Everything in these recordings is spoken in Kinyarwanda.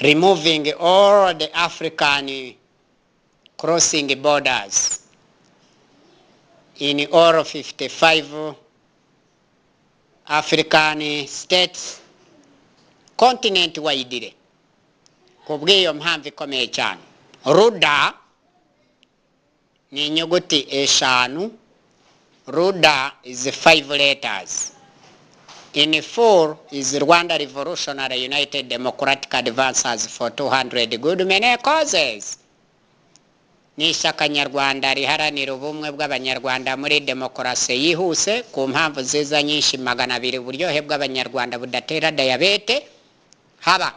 Removing all the African crossing borders in all 55 African states continent wide. Ku bw'iyo mpamvu ikomeye cyane, RUDA ni inyuguti eshanu. RUDA is five letters. In full is Rwanda Revolutionary United Democratic Advances for 200 Good Many Causes. Ni ishyaka nyarwanda riharanira ubumwe bw'Abanyarwanda muri demokarasi yihuse ku mpamvu nziza nyinshi 200, uburyohe bw'Abanyarwanda budatera diyabete haba,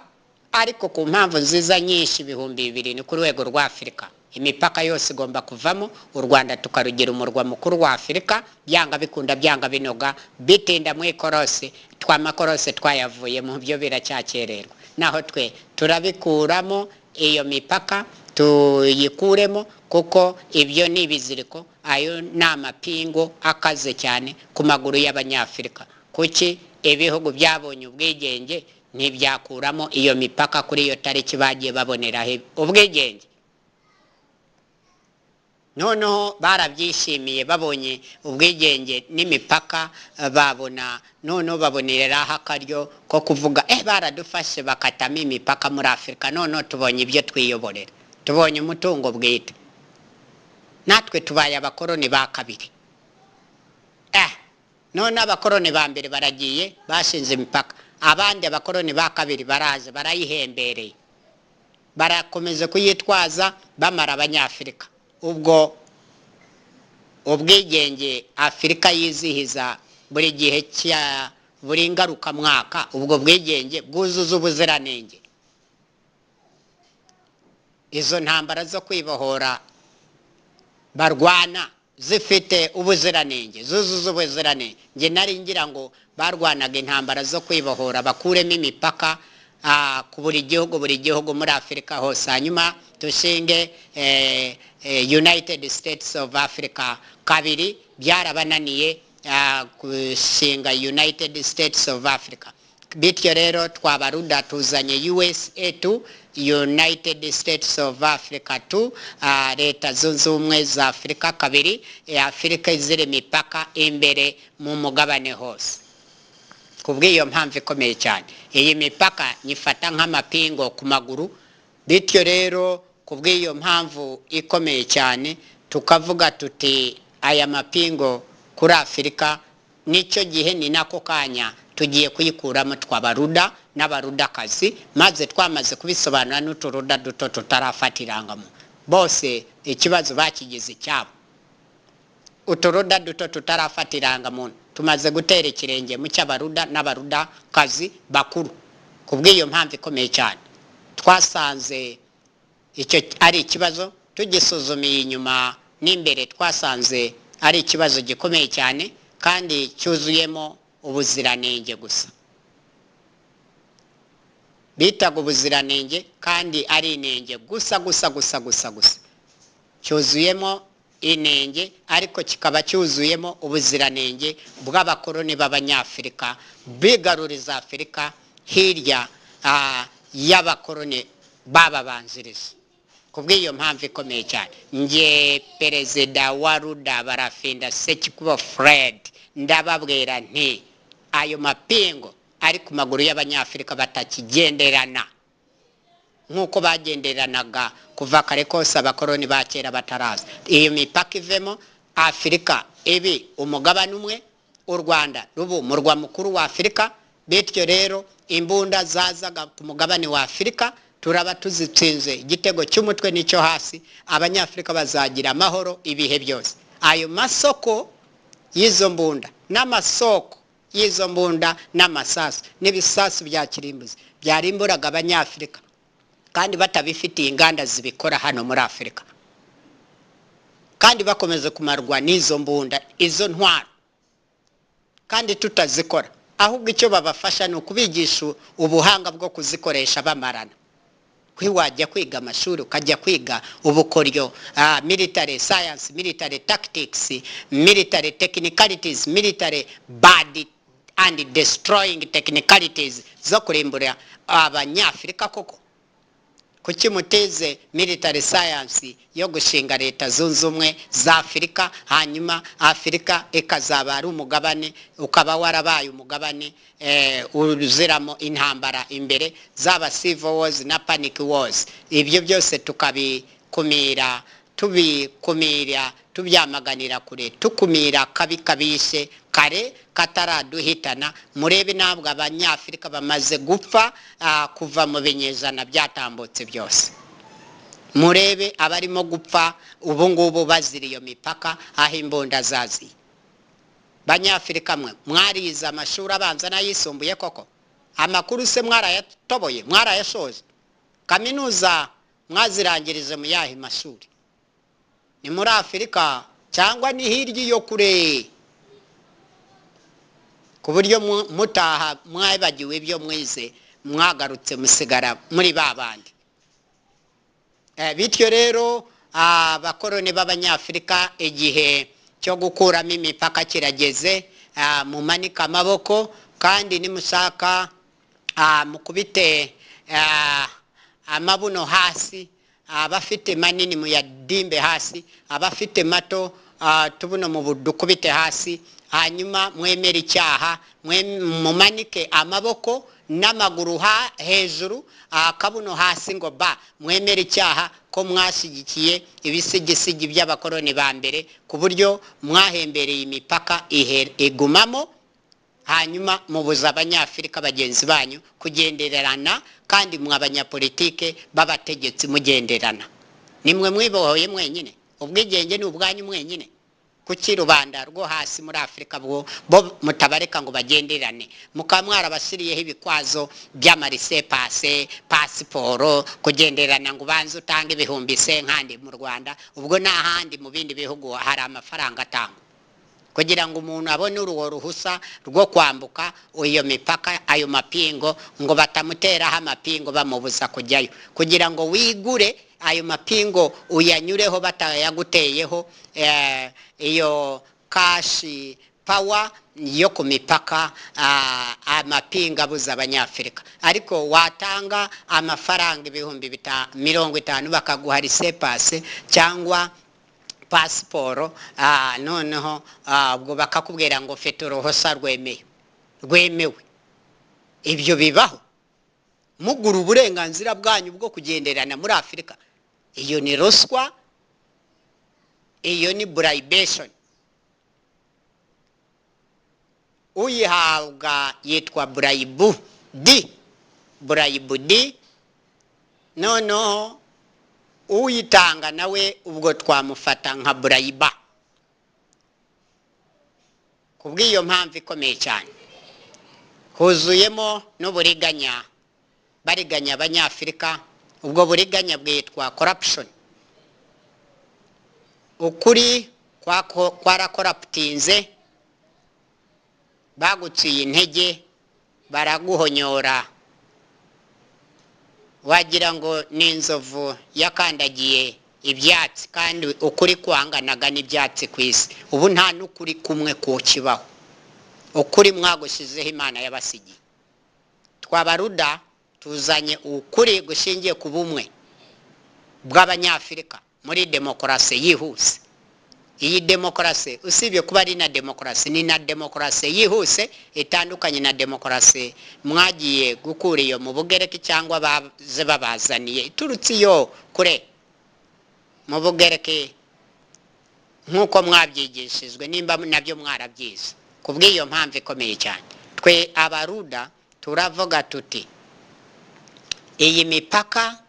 ariko ku mpamvu nziza nyinshi 2000 ni ku rwego rwa Afurika. Imipaka yose igomba kuvamo, u Rwanda tukarugira umurwa mukuru wa Afurika, byanga bikunda, byanga binoga, bitinda mu ikorosi. Twamakorosi twayavuye mu byo, biracyakererwa. Naho twe turabikuramo, iyo mipaka tuyikuremo, kuko ibyo ni ibiziriko, ayo ni amapingo akaze cyane ku maguru y'Abanyafurika. Kuki ibihugu byabonye ubwigenge ntibyakuramo iyo mipaka kuri iyo tariki bagiye baboneraho ubwigenge? Noneho barabyishimiye, babonye ubwigenge n'imipaka babona, noneho baboneraho akaryo ko kuvuga: "Baradufashe bakatamo imipaka muri Afurika, noneho tubonye ibyo twiyoborera, tubonye umutungo bwite, natwe tubaye abakoroni ba kabiri." None abakoroni ba mbere baragiye, bashinze imipaka, abandi abakoroni ba kabiri baraje, barayihembereye, barakomeza kuyitwaza bamara Abanyafurika. Ubwo ubwigenge Afurika yizihiza buri gihe cya buri ngarukamwaka, ubwo bwigenge bwuzuza ubuziranenge? Izo ntambara zo kwibohora barwana zifite ubuziranenge, zuzuza ubuziranenge? Njye nari ngira ngo barwanaga intambara zo kwibohora bakuremo imipaka ku buri gihugu, buri gihugu muri Afurika hose, hanyuma dushinge United States of Africa kabiri. Byarabananiye gushinga United States of Africa. Bityo rero twabaruda tuzanye USA 2, United States of Africa 2, Leta Zunze Ubumwe za Afurika kabiri, Afurika izira imipaka imbere mu mugabane hose. Ku bw'iyo mpamvu ikomeye cyane, iyi mipaka nyifata nk'amapingo ku maguru. Bityo rero, ku bw'iyo mpamvu ikomeye cyane, tukavuga tuti aya mapingo kuri Afurika, nicyo gihe, ni nako kanya, tugiye kuyikuramo, twabaruda n'abarudakazi. Maze twamaze kubisobanura n'uturuda duto tutarafata irangamuntu, bose ikibazo bakigize icyabo. Uturuda duto tutarafata irangamuntu tumaze gutera ikirenge mu cy'abaruda n'abarudakazi bakuru. Ku bw'iyo mpamvu ikomeye cyane, twasanze icyo ari ikibazo, tugisuzumiye inyuma n'imbere, twasanze ari ikibazo gikomeye cyane kandi cyuzuyemo ubuziranenge gusa, bitaga ubuziranenge kandi ari inenge gusa gusa gusa gusa gusa. Cyuzuyemo inenge, ariko kikaba cyuzuyemo ubuziranenge bw'abakoloni b'Abanyafurika bigaruriza Afurika hirya y'abakoloni bababanziriza. Ku bw'iyo mpamvu ikomeye cyane, nge perezida wa RUDA, Barafinda Sekikubo Fred, ndababwira nti ayo mapingo ari ku maguru y'Abanyafurika batakigenderana nk'uko bagenderanaga kuva kare kose abakoloni ba kera bataraza, iyo mipaka ivemo, Afurika ibi umugabane umwe, u Rwanda ruba umurwa mukuru wa Afurika. Bityo rero, imbunda zazaga ku mugabane wa Afurika turaba tuzitsinze igitego cy'umutwe n'icyo hasi. Abanyafurika bazagira amahoro ibihe byose. Ayo masoko y'izo mbunda n'amasoko y'izo mbunda n'amasasu n'ibisasu bya kirimbuzi byarimburaga Abanyafurika, kandi batabifitiye inganda zibikora hano muri Afurika, kandi bakomeza kumarwa n'izo mbunda, izo ntwaro, kandi tutazikora, ahubwo icyo babafasha ni ukubigisha ubuhanga bwo kuzikoresha bamarana. Wajya kwiga amashuri, ukajya kwiga ubukoryo, military science, military tactics, military technicalities, military bad and destroying technicalities zo kurimbura Abanyafurika koko. Kuki mutize military science yo gushinga Leta Zunze Ubumwe za Afurika, hanyuma Afurika ikazaba ari umugabane, ukaba warabaye umugabane uziramo intambara imbere, zaba civil wars na panic wars? Ibyo byose tukabikumira, tubikumira, tubyamaganira kure, tukumira kabi kabishe kare kataraduhitana. Murebe ntabwo Abanyafurika bamaze gupfa kuva mu binyejana byatambutse byose. Murebe abarimo gupfa ubu ngubu bazira iyo mipaka aho imbunda zaziye. Banyafurika mwe mwarize amashuri abanza n'ayisumbuye koko? Amakuru se mwarayatoboye, mwarayashoje? Kaminuza mwazirangirije mu yahe mashuri? Ni muri Afurika cyangwa ni hirya iyo kure, ku buryo mutaha mwabagiwe ibyo mwize, mwagarutse musigara muri ba bandi? Bityo rero, abakoroni b'Abanyafurika, igihe cyo gukuramo imipaka kirageze. Mumanike amaboko, kandi nimushaka mukubite amabuno hasi. Abafite manini muyadimbe hasi, abafite mato tubuno mu dukubite hasi, hanyuma mwemere icyaha, mumanike amaboko n'amaguru hejuru, akabuno hasi ngo ba, mwemere icyaha ko mwashyigikiye ibisigisigi by'abakoroni ba mbere, ku buryo mwahembereye imipaka igumamo, hanyuma mubuza Abanyafurika bagenzi banyu kugendererana. Kandi mwe abanyapolitike b'abategetsi mugenderana, nimwe mwibohoye mwenyine? Ubwigenge ni ubwanyu mwenyine? Kuki rubanda rwo hasi muri Afurika bwo bo mutabareka ngo bagenderane, mukaba mwarabashyiriyeho ibikwazo by'amalaissez-passer, pasiporo, kugenderana ngo ubanze utange ibihumbi 50 mu Rwanda? Ubwo n'ahandi mu bindi bihugu hari amafaranga atangwa kugira ngo umuntu abone urwo ruhusa rwo kwambuka iyo mipaka, ayo mapingo, ngo batamuteraho amapingo bamubuza kujyayo. Kugira ngo wigure ayo mapingo uyanyureho batayaguteyeho, iyo cash power yo ku mipaka, amapinga abuza Abanyafurika. Ariko watanga amafaranga 50,000 bakaguha laissez-passer cyangwa pasiporo, noneho ubwo bakakubwira ngo ufite uruhusa rwemeye, rwemewe. Ibyo bibaho, mugura uburenganzira bwanyu bwo kugenderana muri Afurika. Iyo ni ruswa, iyo ni bribation. Uyihabwa yitwa bribee, bribed. Noneho uyitanga nawe ubwo twamufata nka briber. Ku bw'iyo mpamvu ikomeye cyane, huzuyemo n'uburiganya, bariganya Abanyafurika. Ubwo buriganya bwitwa corruption. Ukuri kwarakoraputinze, baguciye intege, baraguhonyora, wagira ngo ni inzovu yakandagiye ibyatsi, kandi ukuri kwanganaga n'ibyatsi ku isi. Ubu nta n'ukuri kumwe kukibaho. Ukuri mwagushyizeho Imana yabasigiye. Twabaruda tuzanye ukuri gushingiye ku bumwe bw'Abanyafurika muri demokarasi yihuse. Iyi demokarasi, usibye kuba ari na demokarasi, ni na demokarasi yihuse, itandukanye na demokarasi mwagiye gukura iyo mu Bugereki cyangwa baze babazaniye iturutse iyo kure mu Bugereki, nk'uko mwabyigishijwe, nimba nabyo mwarabyize. Ku bw'iyo mpamvu ikomeye cyane, twe Abaruda turavuga tuti iyi mipaka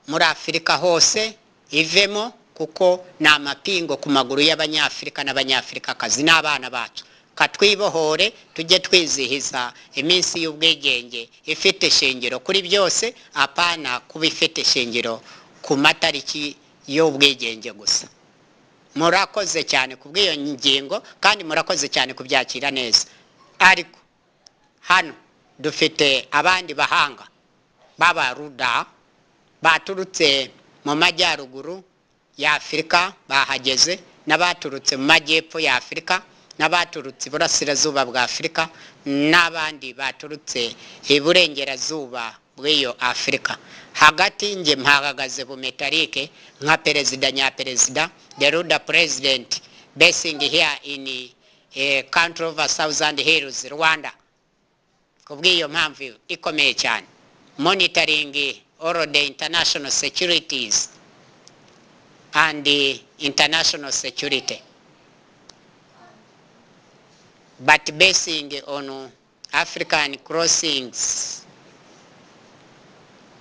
muri Afurika hose ivemo, kuko ni amapingo ku maguru y'Abanyafurika n'Abanyafurikakazi n'abana bacu. Katwibohore, tujye twizihiza iminsi y'ubwigenge ifite ishingiro kuri byose, apana kuba ifite ishingiro ku matariki y'ubwigenge gusa. Murakoze cyane ku bw'iyo ngingo, kandi murakoze cyane kubyakira neza. Ariko hano dufite abandi bahanga b'Abaruda baturutse mu majyaruguru y'Afurika bahageze, n'abaturutse mu majyepfo y'Afurika, n'abaturutse iburasirazuba bwa Afurika, n'abandi baturutse iburengerazuba. bw'iyo Afurika. Hagati nge mpahagaze bumetarike nka perezida nyaperezida, the ruda president basing here in a country of a thousand hills, Rwanda. Kubw'iyo mpamvu ikomeye cyane, monitoring all the international securities and the international security, but basing on African crossings,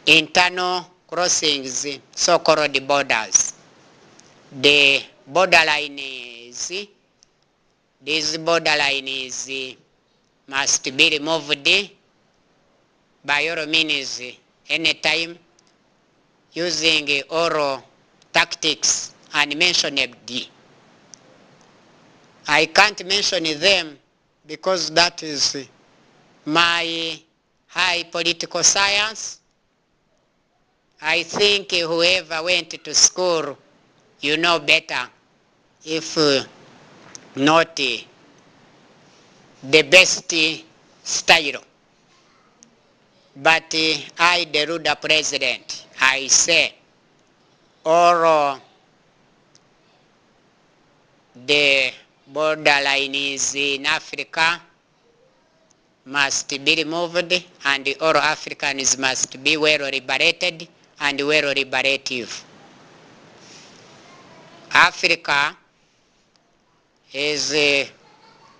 internal crossings, so-called borders. The borderline is, this borderline is must be removed by all means, anytime, using all tactics unmentioned. I can't mention them because that is my high political science. I think whoever went to school, you know better, if not the best style. But I, the Ruda president, I say all the borderline is in Africa must be removed, and all Africans must be well liberated and well liberative. Africa is a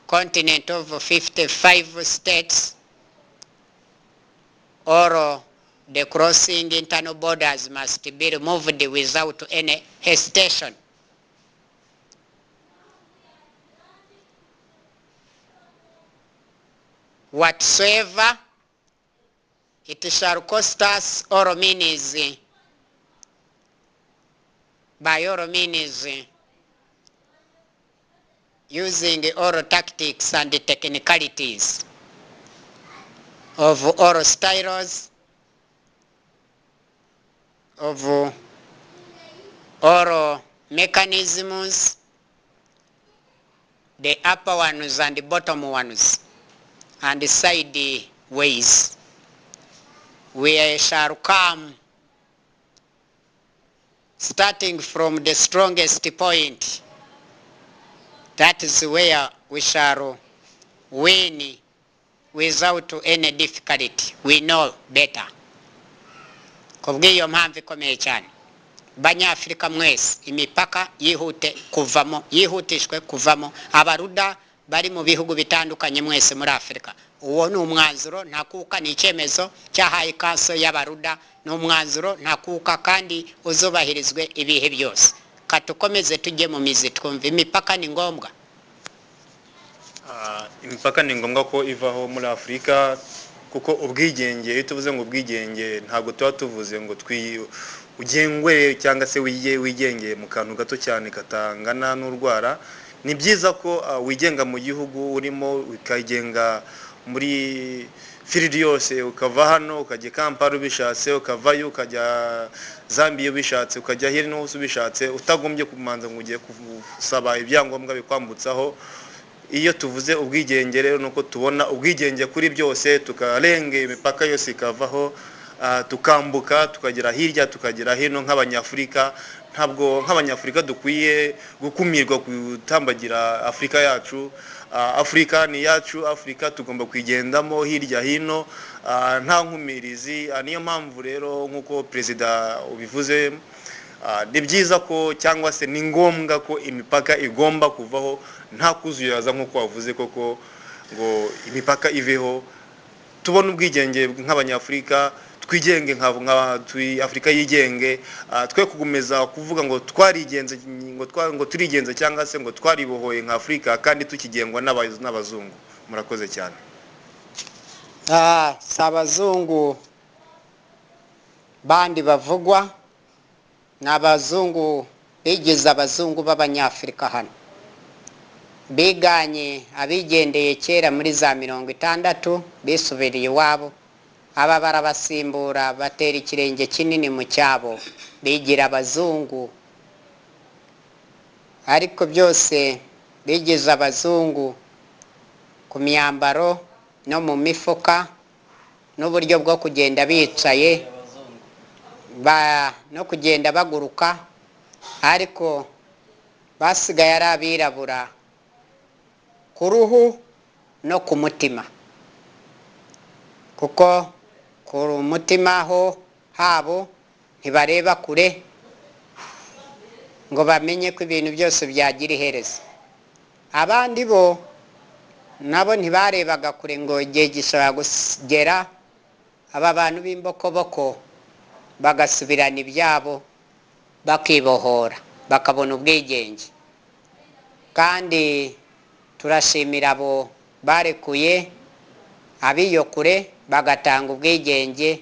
continent of 55 states. All the crossing internal borders must be removed without any hesitation. Whatsoever it shall cost us, all means, by all means, using all tactics and technicalities of all styles, of all mechanisms, the upper ones and the bottom ones, and the side ways. We shall come starting from the strongest point. That is where we shall win without any difficulty. We know better. Kubw'iyo mpamvu ikomeye cyane, Banyafurika mwese, imipaka yihute kuvamo, yihutishwe kuvamo. Abaruda bari mu bihugu bitandukanye mwese muri Afurika, uwo ni umwanzuro ntakuka, ni icyemezo cyahaye ikaso y'abaruda, ni umwanzuro ntakuka kandi uzubahirizwe ibihe byose. Katukomeze tujye mu mizi twumve imipaka ni ngombwa. Imipaka ni ngombwa ko ivaho muri Afurika, kuko ubwigenge, iyo tuvuze ngo ubwigenge ntabwo tuba tuvuze ngo ugengwe cyangwa se wigenge mu kantu gato cyane katangana n'urwara. Ni byiza ko wigenga mu gihugu urimo, ukagenga muri firidi yose, ukava hano ukajya Kampala ubishatse, ukavayo ukajya Zambia ubishatse, ukajya hirya no hose ubishatse, utagombye kumanza ngo ugiye gusaba ibyangombwa bikwambutsaho. Iyo tuvuze ubwigenge rero nuko tubona ubwigenge kuri byose, tukarenga imipaka yose ikavaho, tukambuka tukagera hirya tukagera hino nk'Abanyafurika. Ntabwo nk'Abanyafurika dukwiye gukumirwa gutambagira Afurika yacu. Afurika ni yacu, Afurika tugomba kuyigendamo hirya hino nta nkumirizi. Niyo mpamvu rero nk'uko perezida ubivuze, ni byiza ko cyangwa se ni ngombwa ko imipaka igomba kuvaho nta kuzuyaza, nk'uko wavuze koko ngo imipaka iveho, tubone ubwigenge nk'Abanyafurika, twigenge nka Afurika yigenge, twe kugumeza kuvuga ngo twarigenze, ngo turigenze cyangwa se ngo twaribohoye nka Afurika kandi tukigengwa n'abazungu. Murakoze cyane. Si abazungu bandi bavugwa, ni abazungu bigize abazungu b'Abanyafurika hano, biganye abigendeye kera muri za 60 bisubiriye iwabo. Aba barabasimbura batera ikirenge kinini mu cyabo, bigira abazungu, ariko byose bigize abazungu ku myambaro no mu mifuka, n'uburyo bwo kugenda bicaye no kugenda baguruka, ariko basigaye ari abirabura ku ruhu no ku mutima, kuko ku mutima ho habo ntibareba kure ngo bamenye ko ibintu byose byagira iherezo. Abandi bo nabo ntibarebaga kure ngo igihe gishobora kugera aba bantu b'imbokoboko bagasubirana ibyabo, bakibohora, bakabona ubwigenge. Kandi turashimira abo barekuye abiyo kure bagatanga ubwigenge,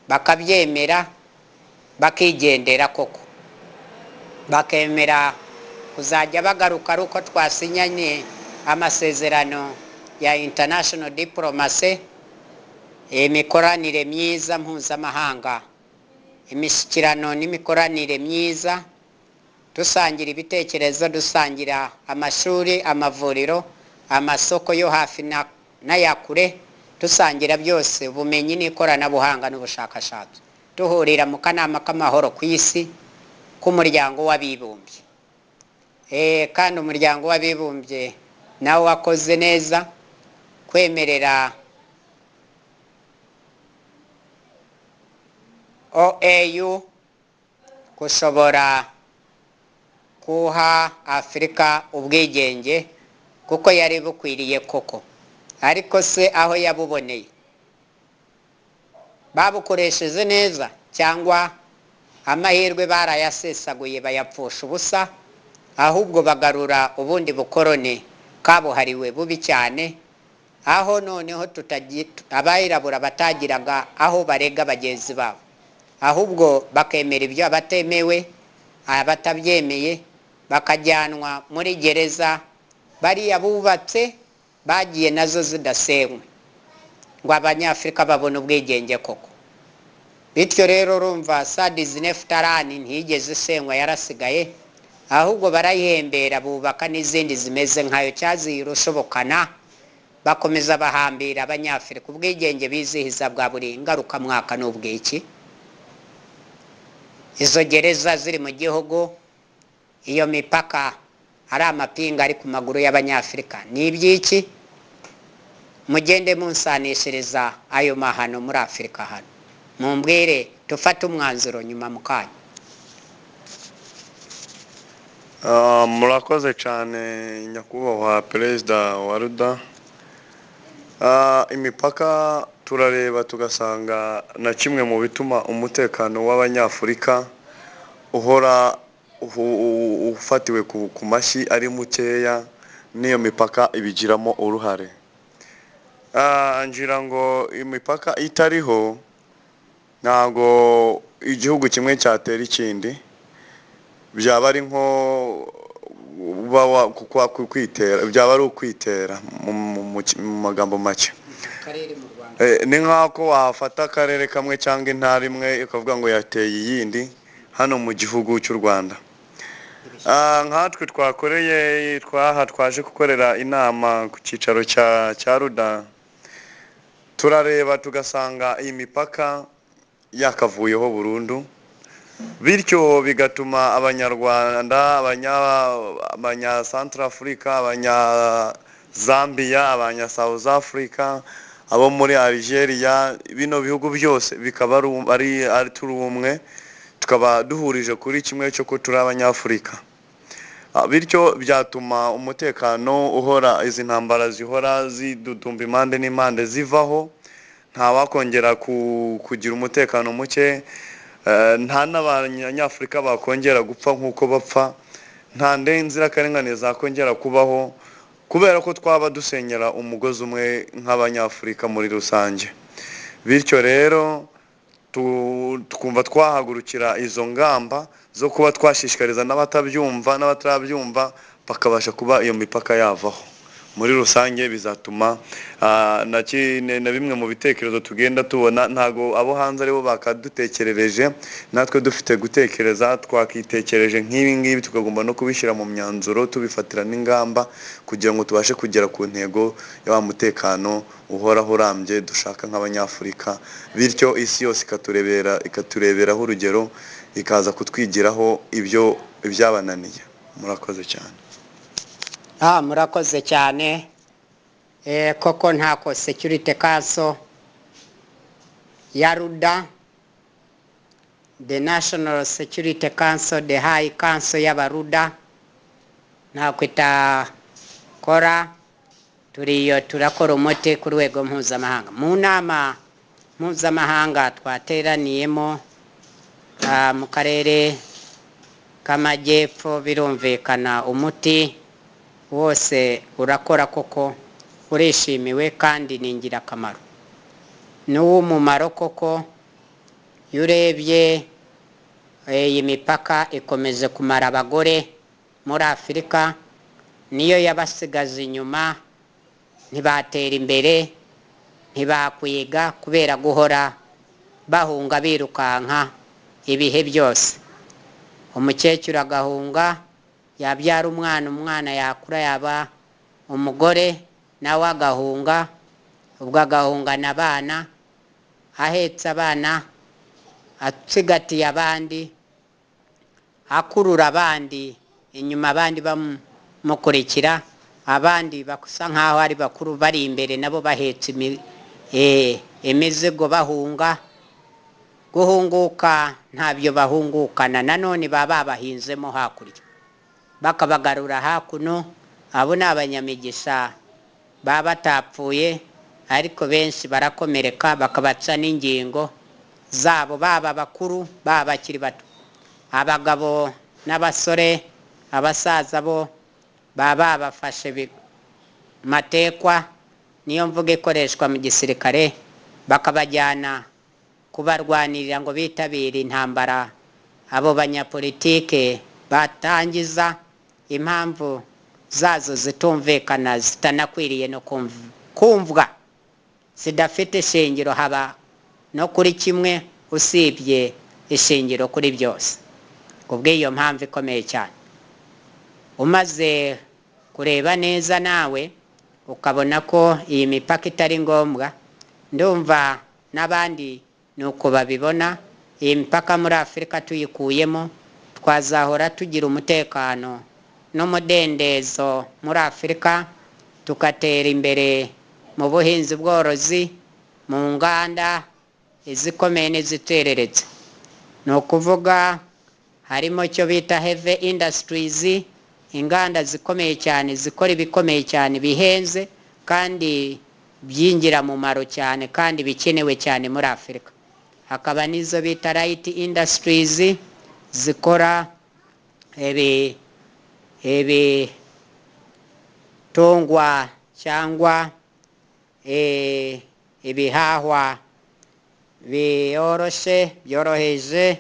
bakabyemera, bakigendera koko, bakemera kuzajya bagaruka ari uko twasinyanye amasezerano ya international diplomacy, imikoranire myiza mpuzamahanga, imishyikirano n'imikoranire myiza, dusangira ibitekerezo, dusangira amashuri, amavuriro, amasoko yo hafi n'aya kure, dusangira byose, ubumenyi n'ikoranabuhanga n'ubushakashatsi, duhurira mu kanama k'amahoro ku isi k'umuryango w'abibumbye. Kandi umuryango w'abibumbye nawo wakoze neza kwemerera OAU gushobora kuha Afurika ubwigenge kuko yari bukwiriye koko. Ariko se aho yabuboneye babukoresheje neza, cyangwa amahirwe barayasesaguye bayapfusha ubusa, ahubwo bagarura ubundi bukoroni kabuhariwe bubi cyane, aho noneho abayirabura batagiraga aho barega bagenzi babo, ahubwo bakemera ibyo abatemewe, abatabyemeye bakajyanwa muri gereza bariya bubatse bagiye nazo zidasenywe, ngo abanyafurika babone ubwigenge koko. Bityo rero urumva sadizinefutarani ntiyigeze isenywa, yarasigaye, ahubwo barayihembera bubaka n'izindi zimeze nkayo cyazirushoboka, bakomeza bahambira abanyafurika. Ubwigenge bizihiza bwa buri ngarukamwaka n'ubwiki? Izo gereza ziri mu gihugu, iyo mipaka ari amapinga ari ku maguru y'abanyafurika ni iby'iki? Mugende munsanishiriza ayo mahano muri Afurika hano, mumbwire dufate umwanzuro nyuma mu kanya. Murakoze cyane nyakubahwa perezida wa RUDA. Imipaka turareba tugasanga na kimwe mu bituma umutekano w'abanyafurika uhora ufatiwe ku mashyi ari mukeya, n'iyo mipaka ibigiramo uruhare. Ngira ngo imipaka itariho ntabwo igihugu kimwe cyatera ikindi, byaba ari nko kwitera, byaba ari ukwitera mu magambo make. Ni nk'ako wafata akarere kamwe cyangwa intara imwe ukavuga ngo yateye iyindi hano mu gihugu cy'u Rwanda. Nkatwe twakoreye twaha twaje gukorera inama ku cyicaro cya RUDA, turareba tugasanga iyi mipaka yakavuyeho burundu, bityo bigatuma abanyarwanda, abanya Central Africa, abanya Zambia, abanya South Africa, abo muri Algeria, bino bihugu byose bikaba ari turi umwe, tukaba duhurije kuri kimwe cyo ko turi abanyafurika. Bityo byatuma umutekano uhora, izi ntambara zihora zidudumba impande n'impande zivaho, nta wakongera kugira umutekano muke, nta n'abanyafurika bakongera gupfa nk'uko bapfa, nta nzirakarengane zakongera kubaho, kubera ko twaba dusenyera umugozi umwe nk'abanyafurika muri rusange. Bityo rero twumva twahagurukira izo ngamba zo kuba twashishikariza n'abatabyumva n'abatarabyumva bakabasha kuba iyo mipaka yavaho. Muri rusange bizatuma na bimwe mu bitekerezo tugenda tubona, ntago abo hanze aribo bakadutekerereje, natwe dufite gutekereza, twakitekereje nk'ibi ngibi, tukagomba no kubishyira mu myanzuro, tubifatira n'ingamba kugira ngo tubashe kugera ku ntego ya wa mutekano uhoraho urambye dushaka nk'Abanyafurika, bityo isi yose ikatureberaho urugero, ikaza kutwigiraho ibyo ibyabananiye. Murakoze cyane. Murakoze cyane. Koko ntako Security Council ya RUDA, the National Security Council, the High Council y'Abaruda, ntako itakora. Turiyo turakora umuti ku rwego mpuzamahanga. Mu nama mpuzamahanga twateraniyemo mu karere k'amajyepfo, birumvikana umuti wose urakora koko, urishimiwe kandi ni ingirakamaro, ni uw'umumaro koko. Iyo urebye iyi mipaka ikomeje kumara abagore muri Afurika, niyo yabasigaje inyuma, ntibatera imbere, ntibakwiga kubera guhora bahunga birukanka ibihe byose. Umukecuru agahunga, yabyara umwana, umwana yakura yaba umugore nawe agahunga, ubwo agahungana abana, ahetse abana, atsigatiye abandi, akurura abandi inyuma, abandi bamukurikira, abandi basa nkaho ari bakuru bari imbere nabo bahetse imizigo bahunga. Guhunguka ntabyo bahungukana, nanone baba babahinzemo hakurya bakabagarura hakuno. Abo ni abanyamigisha baba batapfuye, ariko benshi barakomereka bakabaca n'ingingo zabo, baba bakuru baba bakiri bato, abagabo n'abasore, abasaza bo baba babafashe matekwa, niyo mvugo ikoreshwa mu gisirikare, bakabajyana kubarwanirira ngo bitabire intambara abo banyapolitike batangiza, impamvu zazo zitumvikana, zitanakwiriye no kumvwa, zidafite ishingiro haba no kuri kimwe usibye ishingiro kuri byose. Kubw'iyo mpamvu ikomeye cyane, umaze kureba neza nawe ukabona ko iyi mipaka itari ngombwa, ndumva n'abandi nuko babibona. Iyi mipaka muri Afurika tuyikuyemo, twazahora tugira umutekano n'umudendezo muri Afurika, tugatera imbere mu buhinzi bworozi, mu nganda izikomeye n'izitereretse. Ni ukuvuga harimo icyo bita heavy industries, inganda zikomeye cyane zikora ibikomeye cyane bihenze kandi by'ingirakamaro cyane kandi bikenewe cyane muri Afurika. Hakaba n'izo bita light industries zikora ibitungwa cyangwa ibihahwa biyoroshe, byoroheje,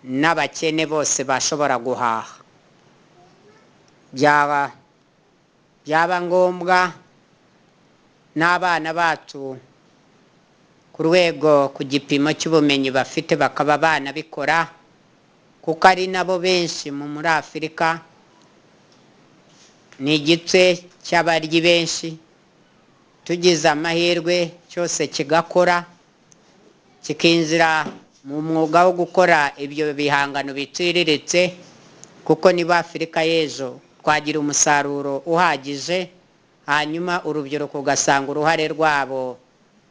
n'abakene bose bashobora guhaha. Byaba ngombwa n'abana bacu ku rwego ku gipimo cy'ubumenyi bafite bakaba banabikora, kuko ari nabo benshi muri Afurika, ni igice cy'abaryi benshi. Tugize amahirwe cyose kigakora, kikinjira mu mwuga wo gukora ibyo bihangano biciriritse, kuko niba Afurika y'ejo twagira umusaruro uhagije, hanyuma urubyiruko ugasanga uruhare rwabo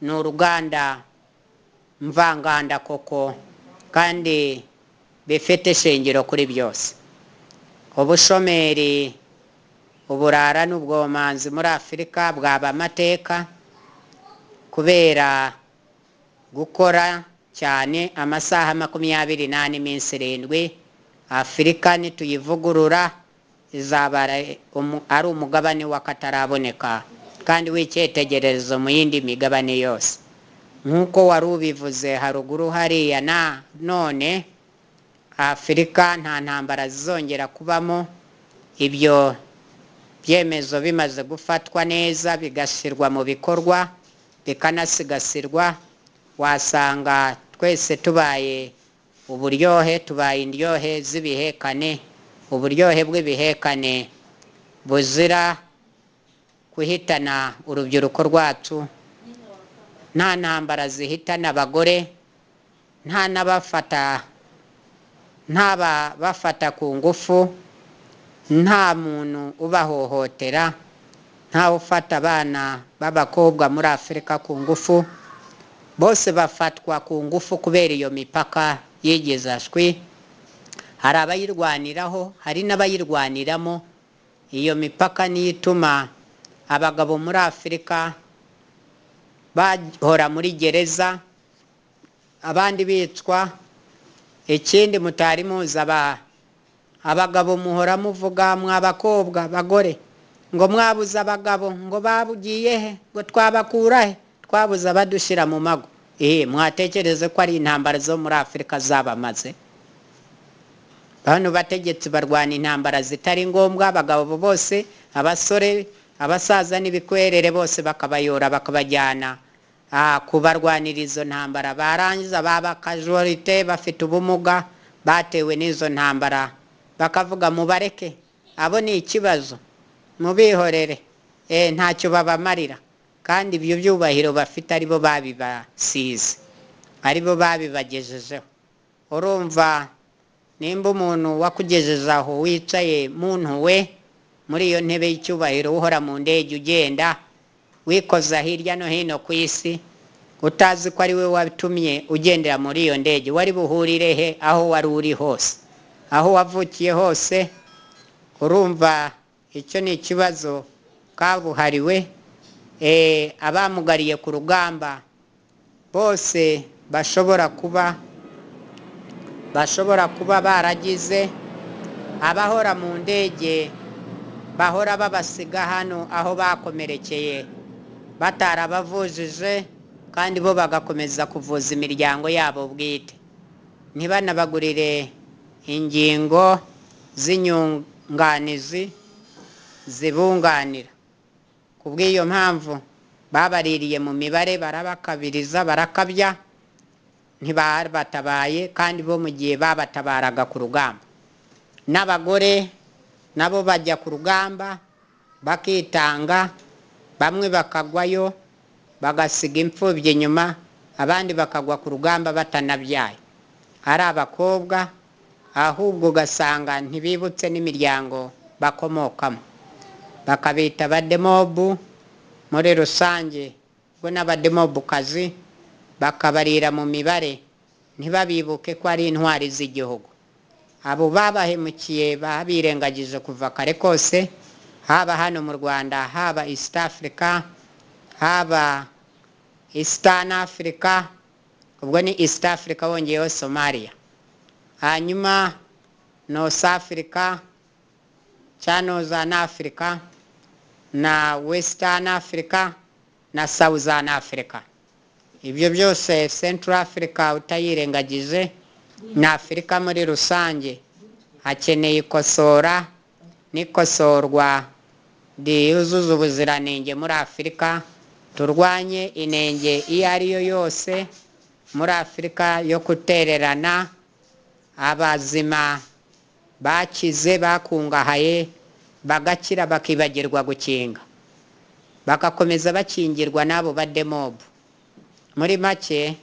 ni uruganda mvanganda koko kandi bifite ishingiro kuri byose. Ubushomeri, uburara n'ubwomanzi muri Afurika bwaba amateka kubera gukora cyane amasaha 24 iminsi 7. Afurika nituyivugurura izaba ari umugabane w'akataraboneka kandi w'icyitegererezo mu yindi migabane yose. Nk'uko wari ubivuze haruguru hariya, na none Afurika nta ntambara zizongera kubamo. Ibyo Ibyemezo bimaze gufatwa neza, bigashyirwa mu bikorwa, bikanasigasirwa, wasanga twese tubaye uburyohe, tubaye indyohe z'ibihekane, uburyohe bw'ibihekane buzira guhitana urubyiruko rwacu. Nta ntambara zihitana abagore, nta n'abafata, nta bafata ku ngufu, nta muntu ubahohotera, ntawe ufata abana b'abakobwa muri Afurika ku ngufu. Bose bafatwa ku ngufu kubera iyo mipaka yigeze ashwi. Hari abayirwaniraho, hari n'abayirwaniramo. Iyo mipaka niyo ituma abagabo muri Afurika bahora muri gereza, abandi bicwa. Ikindi mutari muzi, abagabo muhora muvuga, mw'abakobwa, bagore, ngo mwabuze abagabo, ngo babugiye he, ngo twabakura he, twabuze abadushyira mu mago. Mwatekereze ko ari intambara zo muri Afurika zabamaze. Bano bategetsi barwana intambara zitari ngombwa, abagabo bose, abasore, abasaza n'ibikwerere bose bakabayora, bakabajyana kubarwanira izo ntambara. Barangiza baba kajorite, bafite ubumuga batewe n'izo ntambara, bakavuga mubareke, abo ni ikibazo, mubihorere, ntacyo babamarira. Kandi ibyo byubahiro bafite aribo babibasize, aribo babibagejejeho. Urumva nimba umuntu wakugejeje aho wicaye muntu we muri iyo ntebe y'icyubahiro, uhora mu ndege ugenda wikoza hirya no hino ku isi, utazi ko ari we watumye ugendera muri iyo ndege, wari buhurire he aho wari uri hose, aho wavukiye hose? Urumva icyo ni ikibazo kabuhariwe. Abamugariye ku rugamba bose bashobora kuba baragize abahora mu ndege, bahora babasiga hano aho bakomerekeye batarabavujije, kandi bo bagakomeza kuvuza imiryango yabo bwite, ntibanabagurire ingingo z'inyunganizi zibunganira. Ku bw'iyo mpamvu babaririye mu mibare, barabakabiriza, barakabya, ntibabatabaye, kandi bo mu gihe babatabaraga ku rugamba. N'abagore nabo bajya ku rugamba bakitanga, bamwe bakagwayo bagasiga imfubyi inyuma, abandi bakagwa ku rugamba batanabyaye, ari abakobwa, ahubwo ugasanga ntibibutse n'imiryango bakomokamo, bakabita abademobu muri rusange, ubwo n'abademobukazi bakabarira mu mibare, ntibabibuke ko ari intwari z'igihugu. Abo babahemukiye babirengagije kuva kare kose, haba hano mu Rwanda, haba East Africa, haba Eastern Africa, ubwo ni East Africa wongeyeho Somalia, hanyuma North Africa cyangwa Northern Africa na Western Africa na Southern Africa. Ibyo byose Central Africa utayirengagije, na Afurika muri rusange hakeneye ikosora n'ikosorwa ryuzuza ubuziranenge muri Afurika. Turwanye inenge iyo ari yo yose muri Afurika yo gutererana abazima bakize, bakungahaye, bagakira bakibagirwa gukinga, bagakomeza bakingirwa n'abo bademobu. Muri make,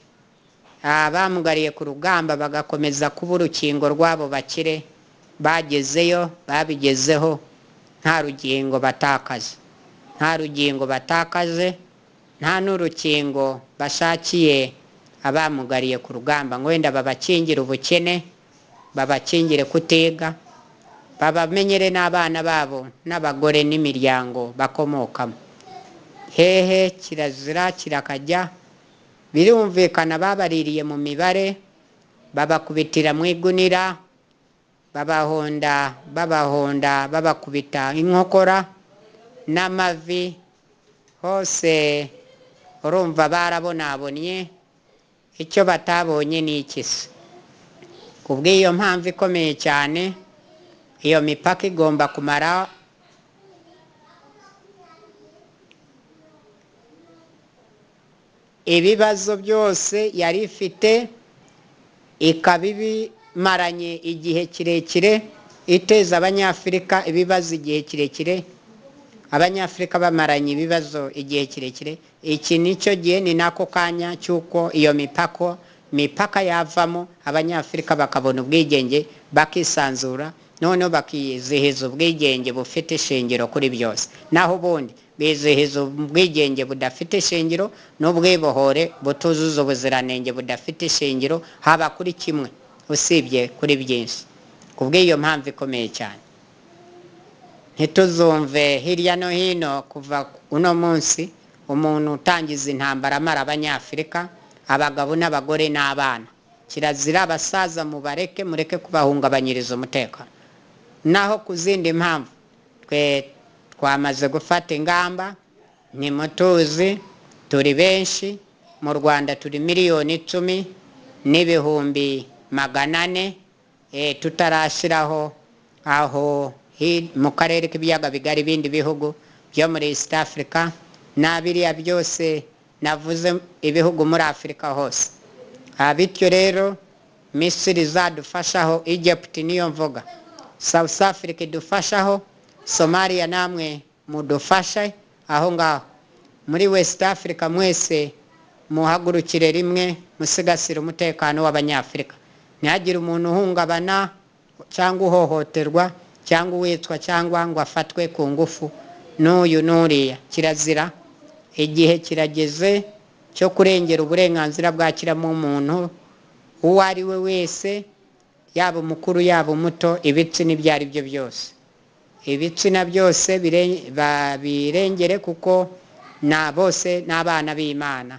abamugariye ku rugamba bagakomeza kuba urukingo rw'abo bakire bagezeyo, babigezeho, nta rugingo batakaje, nta rugingo batakaje, nta n'urukingo bashakiye abamugariye ku rugamba, ngo wenda babakingire ubukene, babakingire kutiga, babamenyere n'abana babo n'abagore n'imiryango bakomokamo. Hehe, kirazira kirakajya. Birumvikana babaririye mu mibare, babakubitira mu igunira, babahonda, babahonda, babakubita inkokora n'amavi hose. Urumva barabonabonye, icyo batabonye ni iki se? Ku bw'iyo mpamvu ikomeye cyane, iyo mipaka igomba kumara Ibibazo byose yari ifite ikaba ibimaranye igihe kirekire, iteza Abanyafurika ibibazo igihe kirekire, Abanyafurika bamaranye ibibazo igihe kirekire. Iki nicyo gihe, ni nako kanya cy'uko iyo mipaka yavamo, Abanyafurika bakabona ubwigenge, bakisanzura, noneho bakizihiza ubwigenge bufite ishingiro kuri byose. Naho ubundi bizihiza ubwigenge budafite ishingiro n'ubwibohore butuzuza ubuziranenge, budafite ishingiro haba kuri kimwe usibye kuri byinshi. Ku bw'iyo mpamvu ikomeye cyane, ntituzumve hirya no hino kuva uno munsi umuntu utangiza intambara amara Abanyafurika, abagabo n'abagore n'abana. Kirazira, abasaza mubareke, mureke kubahungabanyiriza umutekano. Naho ku zindi mpamvu, twe twamaze gufata ingamba. Ntimutuzi, turi benshi mu Rwanda, turi 10,400,000, tutarashyiraho aho mu karere k'Ibiyaga Bigari, ibindi bihugu byo muri East Africa na biriya byose navuze, ibihugu muri Afurika hose. Bityo rero Misiri izadufashaho, Egypt niyo mvuga, South Africa idufashaho, Somalia namwe mudufashe aho ngaho muri West Africa. Mwese muhagurukire rimwe, musigasire umutekano w'Abanyafurika, ntihagire umuntu uhungabana cyangwa uhohoterwa cyangwa uwicwa cyangwa ngo afatwe ku ngufu n'uyu n'uriya. Kirazira. Igihe kirageze cyo kurengera uburenganzira bwa kiremwamuntu uwo ari we wese, yaba umukuru, yaba umuto, ibitsina ibyo ari byo byose, ibitsina byose babirengere, kuko na bose ni abana b'Imana.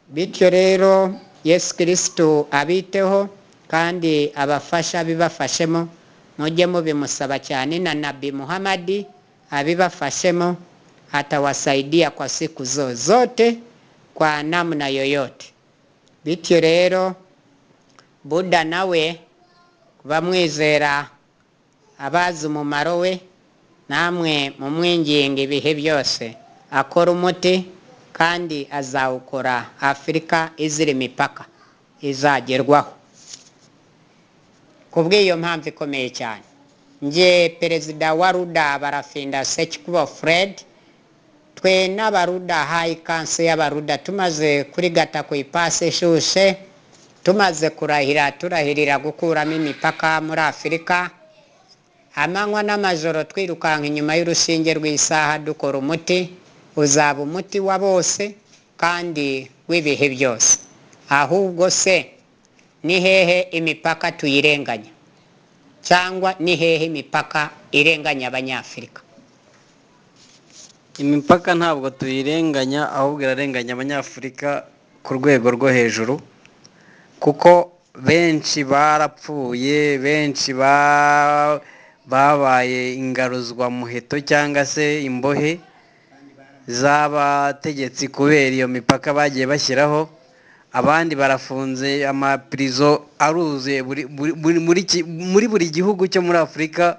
Bityo rero Yesu Kirisitu abiteho kandi abafasha, bibafashemo, mujye mubimusaba cyane, na Nabi Muhamadi abibafashemo, atawasaidia kwa siku zozote kwa namna yoyote. Bityo rero Buda nawe bamwizera, abazi umumaro we, namwe mumwinginga ibihe byose akora umuti, kandi azawukora, Afurika izira imipaka izagerwaho. Ku bw'iyo mpamvu ikomeye cyane, nge perezida wa Ruda Barafinda Sekikubo Fred, twe n'Abaruda, High Council y'Abaruda, tumaze kurigata ku ipasi ishushe, tumaze kurahira, turahirira gukuramo imipaka muri Afurika, amanywa n'amajoro twirukanka inyuma y'urushinge rw'isaha, dukora umuti uzaba umuti wa bose kandi w'ibihe byose. Ahubwo se ni hehe imipaka tuyirenganya, cyangwa ni hehe imipaka irenganya Abanyafurika? Imipaka ntabwo tuyirenganya, ahubwo irarenganya Abanyafurika ku rwego rwo hejuru, kuko benshi barapfuye, benshi babaye ingaruzwamuheto cyangwa se imbohe z'abategetsi kubera iyo mipaka bagiye bashyiraho. Abandi barafunze, amapirizo aruzuye muri buri gihugu cyo muri Afurika.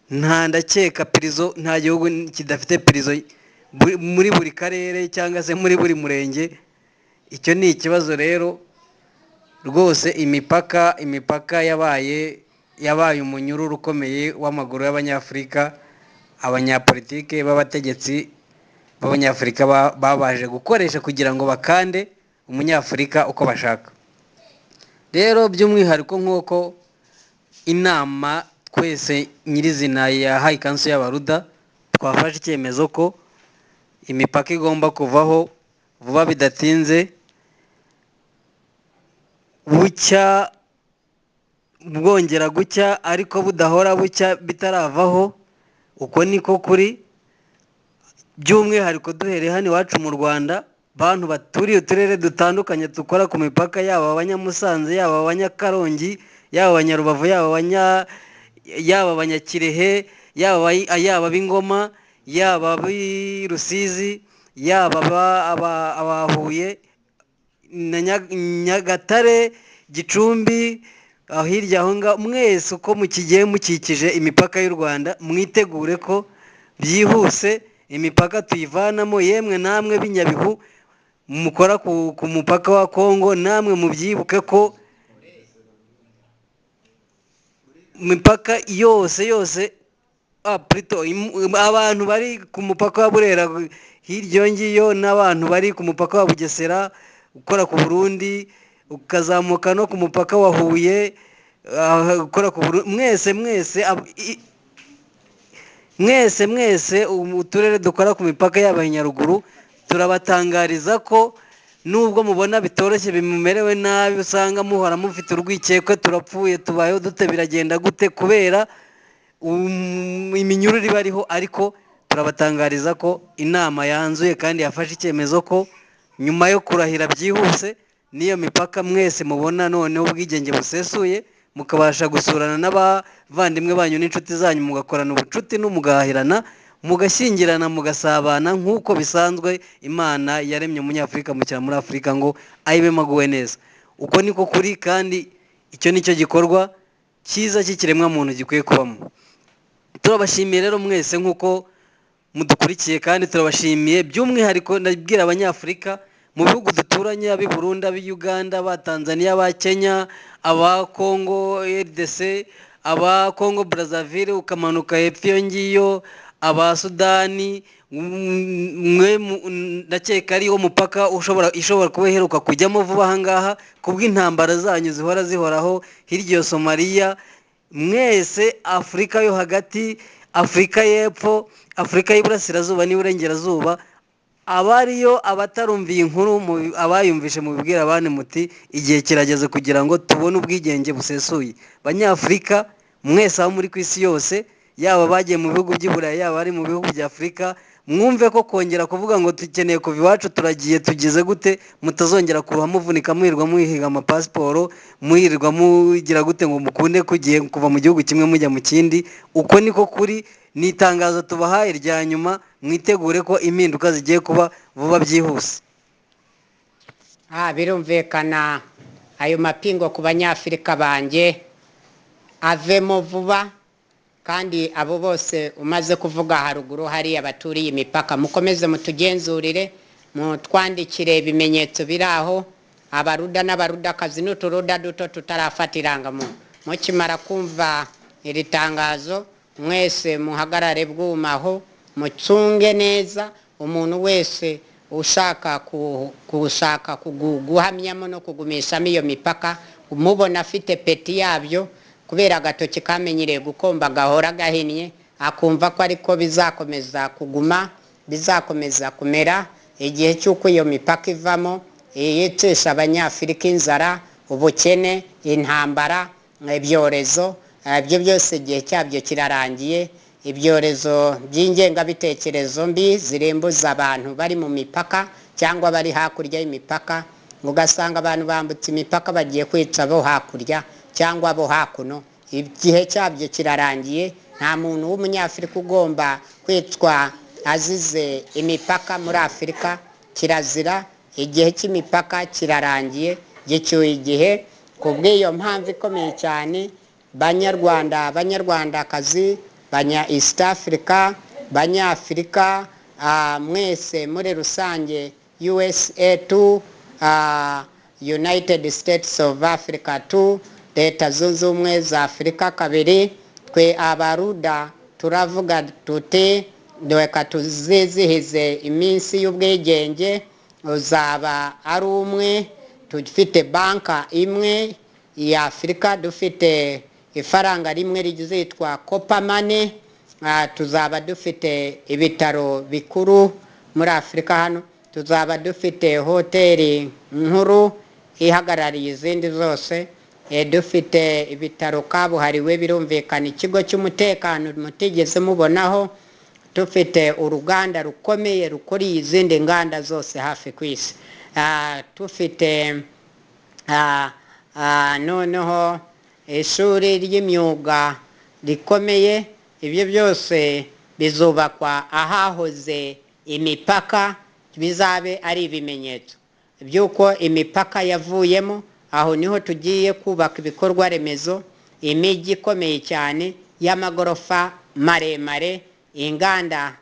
Nta, ndakeka pirizo, nta gihugu kidafite pirizo muri buri karere cyangwa se muri buri murenge. Icyo ni ikibazo rero rwose. Imipaka yabaye umunyururu ukomeye w'amaguru y'Abanyafurika. Abanyapolitike b'abategetsi b'Abanyafurika babashe gukoresha kugira ngo bakande Umunyafurika uko bashaka. Rero by'umwihariko, nk'uko inama twese nyirizina ya High Council y'Abaruda twafashe icyemezo ko imipaka igomba kuvaho vuba bidatinze, bucya bwongera gucya ariko budahora bucya bitaravaho. Uko niko kuri. By'umwihariko duhereye hano iwacu mu Rwanda, bantu baturiye uturere dutandukanye dukora ku mipaka, yaba Abanyamusanze, yaba Abanyakarongi, yaba Abanyarubavu, yaba Abanyakirehe, yaba ab'Ingoma, yaba ab'i Rusizi, yaba Abahuye na Nyagatare, Gicumbi, aho hirya aho ngaho, mwese uko mukigiye mukikije imipaka y'u Rwanda, mwitegure ko byihuse imipaka tuyivanamo. Yemwe namwe b'Inyabihu. mukora ku mupaka wa Kongo, namwe mubyibuke ko imipaka yose yose, plutôt abantu bari ku mupaka wa Burera hirya iyo ngiyo, n'abantu bari ku mupaka wa Bugesera ukora ku Burundi, ukazamuka no ku mupaka wa Huye ukora ku Burundi, mwese mwese mwese mwese uturere dukora ku mipaka y'Abanyaruguru, turabatangariza ko nubwo mubona bitoroshye, bimumerewe nabi, usanga muhora mufite urwikekwe, turapfuye, tubayeho dute, biragenda gute, kubera iminyururu iba ariho. Ariko turabatangariza ko inama yanzuye kandi yafashe icyemezo ko nyuma yo kurahira byihuse n'iyo mipaka mwese mubona noneho ubwigenge busesuye, mukabasha gusurana n'abavandimwe banyu n'inshuti zanyu, mugakorana ubucuti n'umugahirana, mugashyingirana, mugasabana nk'uko bisanzwe. Imana yaremye Umunyafurika mushyira muri Afurika ngo ayibemo aguwe neza. Uko niko kuri, kandi icyo nicyo gikorwa cyiza cy'ikiremwamuntu gikwiye kubamo. Turabashimiye rero mwese nk'uko mudukurikiye, kandi turabashimiye by'umwihariko, ndabwira Abanyafurika mu bihugu duturanye, ab'i Burundi, ab'i Uganda, aba Tanzania, aba Kenya, aba Congo RDC, aba Congo Brazzaville, ukamanuka hepfo iyo ngiyo, aba Sudani, mwe ndakeka ariwo mupaka ishobora kuba iheruka kujyamo vuba aha ngaha kubw'intambara zanyu zihora zihoraho hirya iyo Somaliya. Mwese Afurika yo hagati, Afurika y'Epfo, Afurika y'Iburasirazuba n'Iburengerazuba, abariyo abatarumviye inkuru, abayumvishe mubibwira abandi muti igihe kirageze kugira ngo tubone ubwigenge busesuye. Banyafurika mwese aho muri ku isi yose, yaba bagiye mu bihugu by'i Burayi, yaba ari mu bihugu bya Afurika, mwumve ko kongera kuvuga ngo dukeneye kuva iwacu, turagiye, tugize gute, mutazongera kuruha muvunika, muhirirwa muhiga amapasiporo, muhirirwa mugira gute ngo mukunde kugiye kuva mu gihugu kimwe mujya mu kindi. Uko niko kuri. Ni itangazo tubahaye rya nyuma, mwitegure ko impinduka zigiye kuba vuba byihuse. Birumvikana ayo mapingo ku Banyafurika banjye avemo vuba, kandi abo bose umaze kuvuga haruguru hariya baturiye imipaka, mukomeze mutugenzurire, mutwandikire ibimenyetso biri aho, abaruda n'abarudakazi n'uturuda duto tutarafata irangamuntu. Mukimara kumva iri tangazo mwese muhagarare bwumaho, mucunge neza umuntu wese ushaka gushaka guhamyamo no kugumishamo iyo mipaka, umubona afite peti yabyo, kubera agatoki kamenyereye gukomba gahora gahinnye, akumva ko ariko bizakomeza kuguma, bizakomeza kumera igihe cy'uko iyo mipaka ivamo, yicisha Abanyafurika inzara, ubukene, intambara, ibyorezo, ibyo byose igihe cyabyo kirarangiye. Ibyorezo by'ingengabitekerezo mbi zirembuza abantu bari mu mipaka cyangwa bari hakurya y'imipaka, ugasanga abantu bambutse imipaka bagiye kwica abo hakurya cyangwa abo hakuno. Igihe cyabyo kirarangiye. Nta muntu w'Umunyafurika ugomba kwicwa azize imipaka muri Afurika, kirazira. Igihe cy'imipaka kirarangiye, gicyuye igihe. Ku bw'iyo mpamvu ikomeye cyane, Banyarwanda, Banyarwandakazi, Banya East Africa, Banyafurika mwese muri rusange, USA 2, United States of Africa 2, Leta Zunze Ubumwe za Afurika kabiri, twe abaruda turavuga tuti reka tuzizihize iminsi y'ubwigenge, uzaba ari umwe, dufite banka imwe ya Afurika, dufite ifaranga rimwe rizitwa Copper Money, tuzaba dufite ibitaro bikuru muri Afurika hano, tuzaba dufite hoteli nkuru ihagarariye izindi zose, dufite ibitaro kabuhariwe, birumvikana ikigo cy'umutekano mutigeze mubonaho, dufite uruganda rukomeye rukuriye izindi nganda zose hafi ku isi, dufite noneho ishuri ry'imyuga rikomeye. Ibyo byose bizubakwa ahahoze imipaka, bizabe ari ibimenyetso by'uko imipaka yavuyemo. Aho niho tugiye kubaka ibikorwa remezo, imijyi ikomeye cyane y'amagorofa maremare, inganda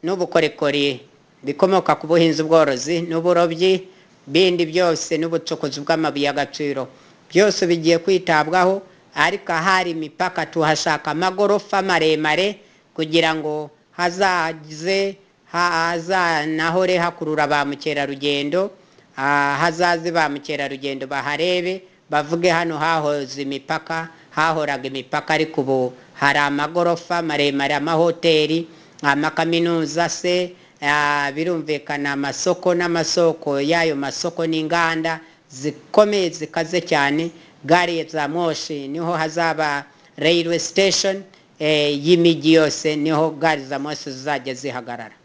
n'ubukorikori bikomoka ku buhinzi, ubworozi n'uburobyi, bindi byose n'ubucukuzi bw'amabuye y'agaciro, byose bigiye kwitabwaho. Ariko ahari imipaka tuhashaka amagorofa maremare kugira ngo hazaze hazanahore hakurura ba mukerarugendo, hazaze ba mukerarugendo baharebe bavuge hano hahoze imipaka, hahoraga imipaka, ariko ubu hari amagorofa maremare, amahoteli, amakaminuza se, birumvikana amasoko n'amasoko y'ayo masoko n'inganda zikomeye zikaze cyane. Gari za moshi niho hazaba railway station y'imijyi yose, niho gari za moshi zizajya zihagarara.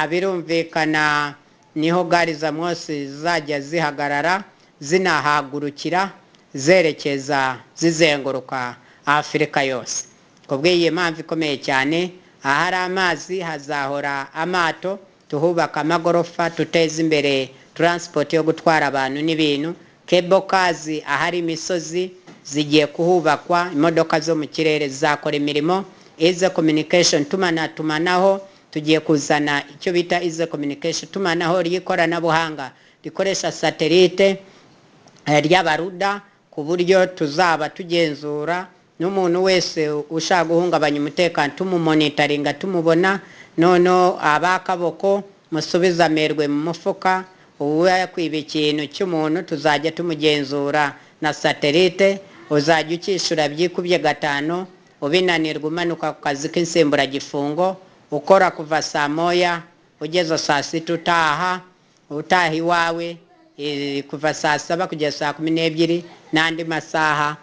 Birumvikana niho gari za moshi zizajya zihagarara zinahagurukira zerekeza zizenguruka Afurika yose. Kubw'iyi mpamvu ikomeye cyane, ahari amazi hazahora amato, tuhubaka amagorofa, tuteze imbere transport yo gutwara abantu n'ibintu. Cable cars ahari imisozi zigiye kuhubakwa, imodoka zo mu kirere zizakora imirimo. Easy communication, tumanaho, tugiye kuzana icyo bita easy communication, tumanaho ry'ikoranabuhanga rikoresha satellite ry'abaruda, ku buryo tuzaba tugenzura n'umuntu wese ushaka guhungabanya umutekano tumumonitaringa tumubona. Noneho abakaboko musubize amerwe mu mufuka, uwakwiba ikintu cy'umuntu tuzajya tumugenzura na satellite, uzajya ukishyura byikubye 5, ubinanirwa umanuka ku kazi k'insimburagifungo, ukora kuva saa 1 ugeza saa 6, utaha iwawe kuva saa 7 kugeza saa 12 n'andi masaha,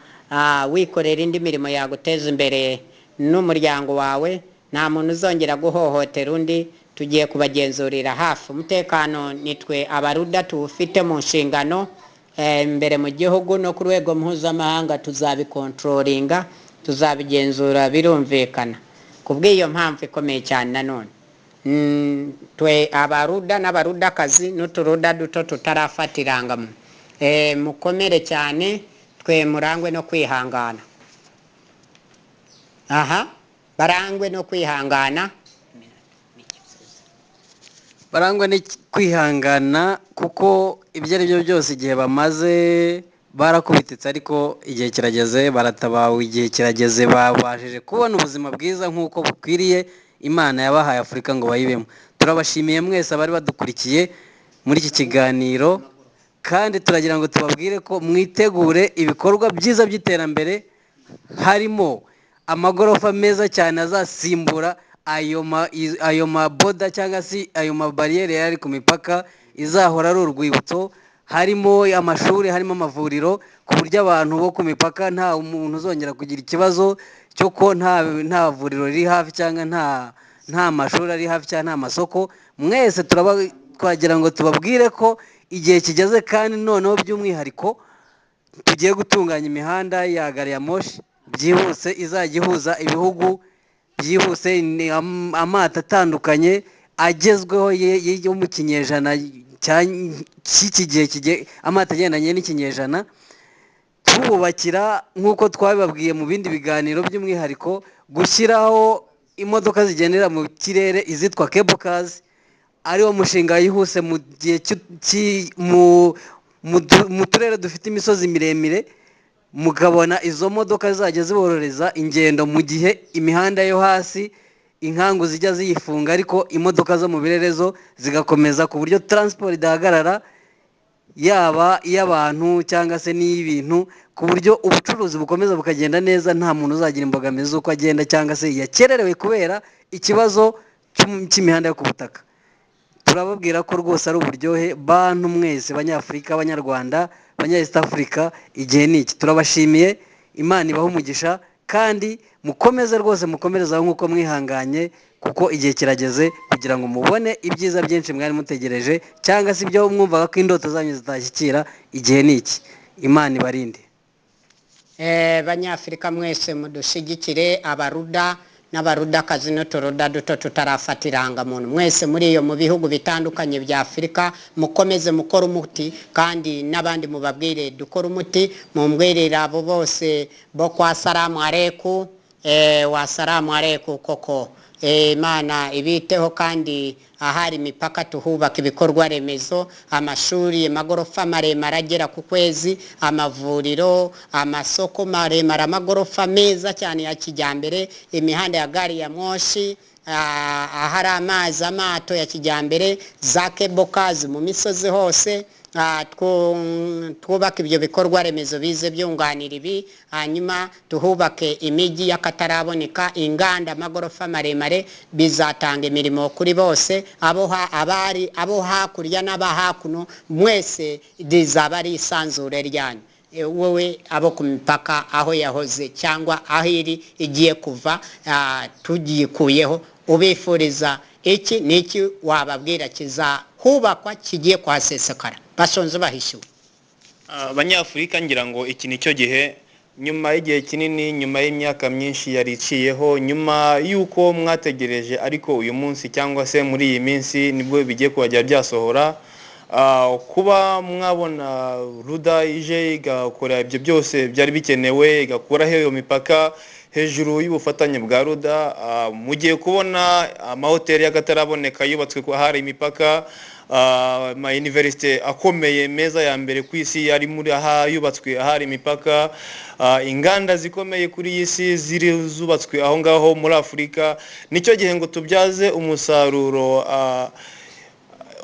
wikorera indi mirimo yaguteza imbere n'umuryango wawe. Nta muntu uzongera guhohotera undi, tugiye kubagenzurira hafi. Umutekano nitwe abaruda tuwufite mu nshingano imbere mu gihugu no ku rwego mpuzamahanga, tuzabikontrolinga, tuzabigenzura, birumvikana. Kubw'iyo mpamvu ikomeye cyane nanone, twe abaruda n'abarudakazi n'uturuda duto tutarafata irangamuntu, mukomere cyane, twe murangwe no kwihangana. Aha barangwe no kwihangana, barangwa no kwihangana, kuko ibyo ari byo byose igihe bamaze barakubititse, ariko igihe kirageze baratabawe, igihe kirageze babashije kubona ubuzima bwiza nk'uko bukwiriye Imana yabahaye Afurika ngo bayibemo. Turabashimiye mwese abari badukurikiye muri iki kiganiro, kandi turagira ngo tubabwire ko mwitegure ibikorwa byiza by'iterambere, harimo amagorofa meza cyane azasimbura ayo maboda cyangwa se ayo mabariyeri yari ku mipaka, izahora ari urwibutso. Harimo amashuri, harimo amavuriro, ku buryo abantu bo ku mipaka nta muntu uzongera kugira ikibazo cyo ko nta vuriro riri hafi cyangwa nta mashuri ari hafi cyangwa nta masoko. Mwese twagira ngo tubabwire ko igihe kigeze, kandi noneho by'umwihariko tugiye gutunganya imihanda ya gari ya moshi byihuse, izajya ihuza ibihugu byihuse, ni amato atandukanye agezweho yo mu kinyejana cy'iki gihe, amato agendanye n'ikinyejana. Tububakira nk'uko twabibabwiye mu bindi biganiro, by'umwihariko gushyiraho imodoka zigendera mu kirere izitwa cable cars, ariwo mushinga wihuse mu gihe mu turere dufite imisozi miremire, mukabona izo modoka zizajya ziborohereza ingendo mu gihe imihanda yo hasi inkangu zijya ziyifunga, ariko imodoka zo mu birere zo zigakomeza, ku buryo transport idahagarara, yaba iy'abantu cyangwa se n'iy'ibintu, ku buryo ubucuruzi bukomeza bukagenda neza, nta muntu uzagira imbogamizi z'uko agenda cyangwa se yakererewe kubera ikibazo cy'imihanda yo ku butaka. Turababwira ko rwose ari uburyohe bantu mwese, Banyafurika, Abanyarwanda, Banya East Africa, igihe ni iki. Turabashimiye, Imana ibahe umugisha, kandi mukomeze rwose, mukomereze aho nk'uko mwihanganye, kuko igihe kirageze kugira ngo mubone ibyiza byinshi mwari mutegereje, cyangwa se ibyo mwumvaga ko indoto zanyu zitashyikira. Igihe ni iki, Imana ibarinde. Banyafurika mwese mudushigikire, abaruda n'abarudakazi n'uturuda duto tutarafata irangamuntu, mwese muri iyo mu bihugu bitandukanye bya Afurika, mukomeze mukore umuti, kandi n'abandi mubabwire dukore umuti. Mumbwirire abo bose bo kwa salamu aleikum, wa salamu aleikum koko. Imana ibiteho, kandi ahari imipaka tuhubaka ibikorwa remezo, amashuri, amagorofa maremare agera ku kwezi, amavuriro, amasoko maremare, amagorofa meza cyane ya kijyambere, imihanda ya gari ya moshi, ahari amazi, amato ya kijyambere, za kebokazi mu misozi hose. Twubake ibyo bikorwa remezo bize byunganira ibi, hanyuma tuhubake imijyi y'akataraboneka, inganda, amagorofa maremare, bizatanga imirimo kuri bose, abari abo hakurya n'aba hakuno, mwese rizaba ari isanzure ryanyu. Wowe abo ku mipaka aho yahoze cyangwa aho iri igiye kuva, tugikuyeho, ubifuriza iki n'iki wababwira kizahubakwa kigiye kuhasesekara bashonje bahishiwe? Abanyafurika, ngira ngo iki ni cyo gihe, nyuma y'igihe kinini, nyuma y'imyaka myinshi yari iciyeho, nyuma y'uko mwategereje, ariko uyu munsi cyangwa se muri iyi minsi nibwo bigiye kuhajya byasohora. Kuba mwabona Ruda ije igakora ibyo byose byari bikenewe, igakuraho iyo mipaka hejuru y'ubufatanye bwa Ruda, mugiye kubona amahoteli y'akataraboneka yubatswe ahari imipaka, ama universite akomeye meza ya mbere ku isi ari muri aha yubatswe ahari imipaka, inganda zikomeye kuri iyi si ziri zubatswe aho ngaho muri Afurika. Nicyo gihe ngo tubyaze umusaruro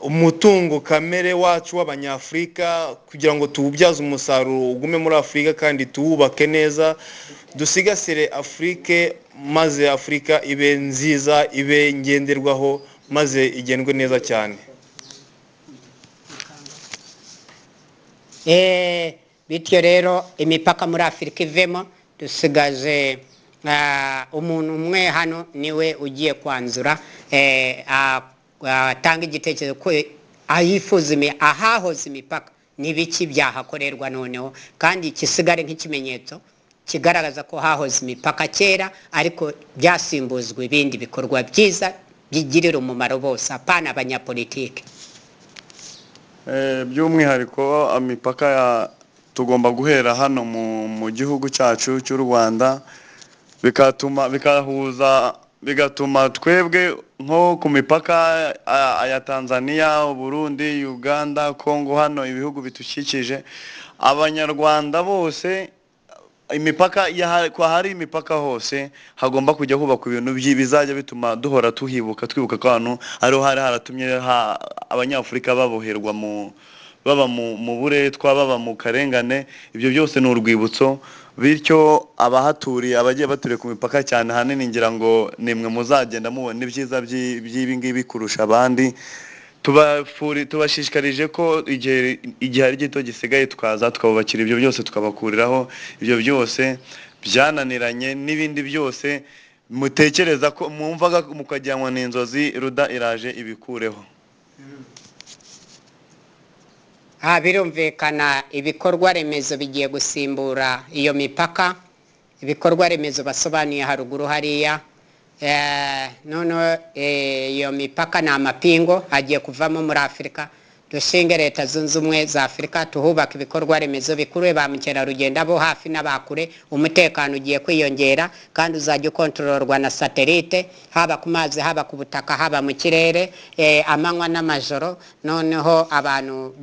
umutungo kamere wacu w'Abanyafurika, kugira ngo tuwubyaze umusaruro ugume muri Afurika kandi tuwubake neza, dusigasire Afurike, maze Afurika ibe nziza, ibe ngenderwaho, maze igendwe neza cyane. Bityo rero imipaka muri Afurika ivemo, dusigaje umuntu umwe hano niwe ugiye kwanzura, atanga igitekerezo ko ayifuza ahahoze imipaka n'ibiki byahakorerwa noneho, kandi kisigare nk'ikimenyetso kigaragaza ko hahoze imipaka kera, ariko byasimbuzwa ibindi bikorwa byiza bigirira umumaro bose, apana abanyapolitike. By'umwihariko imipaka tugomba guhera hano mu gihugu cyacu cy'u Rwanda, bikatuma bikahuza, bigatuma twebwe nko ku mipaka ya Tanzania, Burundi, Uganda, Kongo, hano ibihugu bitukikije, Abanyarwanda bose imipaka kwa hari imipaka hose hagomba kujya hubakwa ibintu bizajya bituma duhora tuhibuka, twibuka ko ahantu ariho hari haratumye Abanyafurika baboherwa baba mu buretwa, baba mu karengane. Ibyo byose ni urwibutso, bityo abahaturiye, abagiye baturiye ku mipaka cyane ahanini, ngira ngo nimwe muzagenda mubona ibyiza by'ibi ngibi kurusha abandi. Tubashishikarije ko igihe ari gito gisigaye tukaza tukabubakira ibyo byose, tukabakuriraho ibyo byose byananiranye n'ibindi byose mutekereza ko mwumvaga mukajyanwa n'inzozi, Ruda iraje ibikureho. Birumvikana ibikorwa remezo bigiye gusimbura iyo mipaka, ibikorwa remezo basobanuye haruguru hariya. Noneho iyo mipaka ni amapingo agiye kuvamo muri Afurika. Dushinge Leta Zunze Ubumwe za Afurika, tuhubaka ibikorwa remezo bikurure ba mukerarugendo abo hafi n'abakure. Umutekano ugiye kwiyongera kandi uzajya ukontororwa na satelite, haba ku mazi, haba ku butaka, haba mu kirere, amanywa n'amajoro. Noneho abantu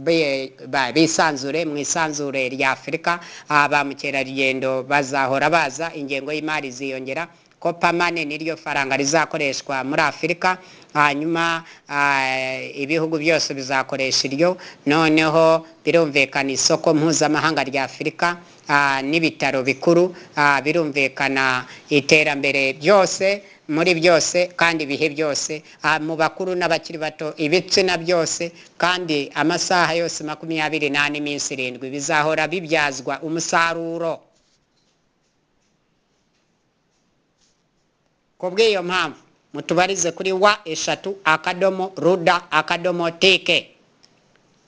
bisanzure mu isanzure rya Afurika, ba mukerarugendo bazahora baza, ingengo y'imari ziyongera, kopamane niryo faranga rizakoreshwa muri Afurika, hanyuma ibihugu byose bizakoresha iryo. Noneho birumvikana isoko mpuzamahanga rya Afurika, n'ibitaro bikuru, birumvikana iterambere byose muri byose kandi ibihe byose, mu bakuru n'abakiri bato, ibitsina byose, kandi amasaha yose 24 iminsi 7 bizahora bibyazwa umusaruro. Kubw'iyo mpamvu mutubarize kuri w3.ruda.tk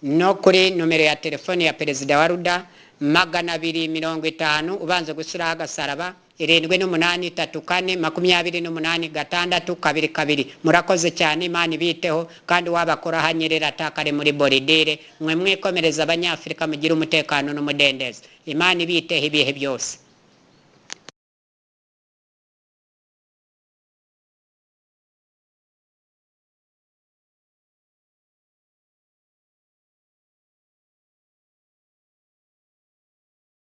no kuri nomero ya telefoni ya perezida wa Ruda 250 ubanze gushyiraho agasaraba 78 34 28 6 2 2. Murakoze cyane, Imana ibiteho, kandi wabakora hanyerera atakare muri boridire. Mwe mwikomereza Abanyafurika, mugire umutekano n'umudendezo. Imana ibiteho ibihe byose.